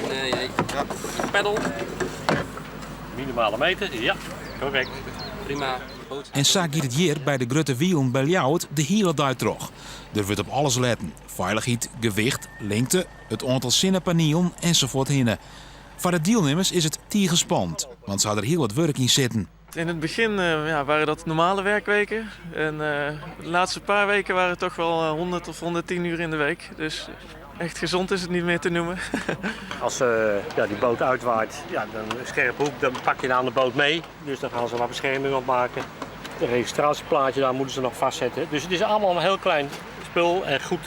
Nee, nee. Peddel. Minimale meter, ja, korrekt. Prima. En sa giet it hjir by de Grutte Wielen by Ljouwert de hiele dei troch. Der wurdt op alles letten, feilichheid, gewicht, lingte, it oantal sinnepanielen ensafuorthinne. Foar de dielnimmers is it tige spannend, want se ha der hiel wat wurk yn sitten. In het begin ja, waren dat normale werkweken. En de laatste paar weken waren het toch wel 100 of 110 uur in de week. Dus echt gezond is het niet meer te noemen. Als ja, die boot uitwaait, ja, dan een scherpe hoek, dan pak je de andere boot mee. Dus dan gaan ze wat bescherming op maken. Het registratieplaatje daar moeten ze nog vastzetten. Dus het is allemaal een heel klein spul en goed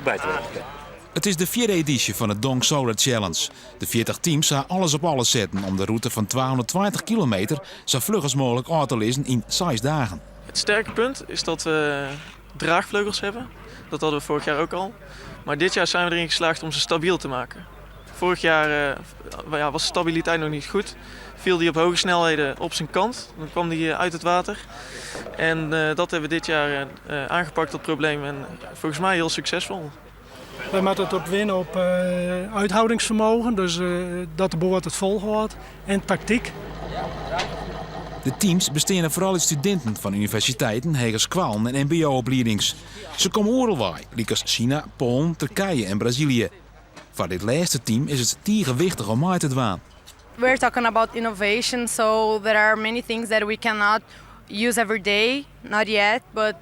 bij te werken. It is de fjirde edysje fan de Donk Solar Challenge. De 40 teams ha alles op alles setten om de rûte fan 220 kilometer sa fluch as mooglik ôf te lizzen yn seis dagen. Het sterke punt is dat we draagvleugels hebben. Dat hadden we vorig jaar ook al. Maar dit jaar zijn we erin geslaagd om ze stabiel te maken. Vorig jaar ja, was de stabiliteit nog niet goed. Viel die op hoge snelheden op zijn kant. Dan kwam die uit het water. En dat hebben we dit jaar aangepakt, dat probleem. En volgens mij heel succesvol. Wy moatte it op winne op uithoudingsfermogen, dus dat de boat it folhâldt en taktyk. De teams besteane foaral út studinten fan universiteiten, hegeskoallen en mbo-opliedings. Se komme oeral wei, lykas Sina, Poalen, Turkije en Brazilië. Foar dit lêste team is it tige wichtich om mei te dwaan. We're talking about innovation, so there are many things that we cannot use every day, not yet, but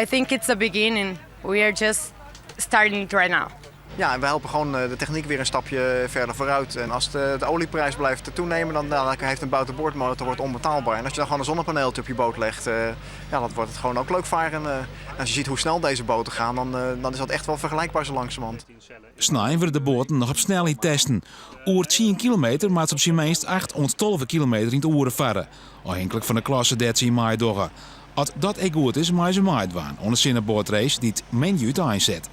I think it's a beginning. We are just starting it right now. Ja, en we helpen gewoon de techniek weer een stapje verder vooruit. En als de olieprijs blijft toenemen, dan heeft een buitenboordmotor wordt onbetaalbaar. En als je dan gewoon een zonnepaneeltje op je boot legt, ja, dan wordt het gewoon ook leuk varen. En als je ziet hoe snel deze boten gaan, dan is dat echt wel vergelijkbaar zo langzamerhand. Snein wurde de boaten noch op snelheid testen. Oer 10 kilometer moatte se op syn minst 8 oant 12 kilometer yn it oere farre. Ôfhinklik fan de klasse dêr't se yn meidogge. As dat ek goed is, meie se meidwaan oan de sinneboatrace dy't moandei úteinset.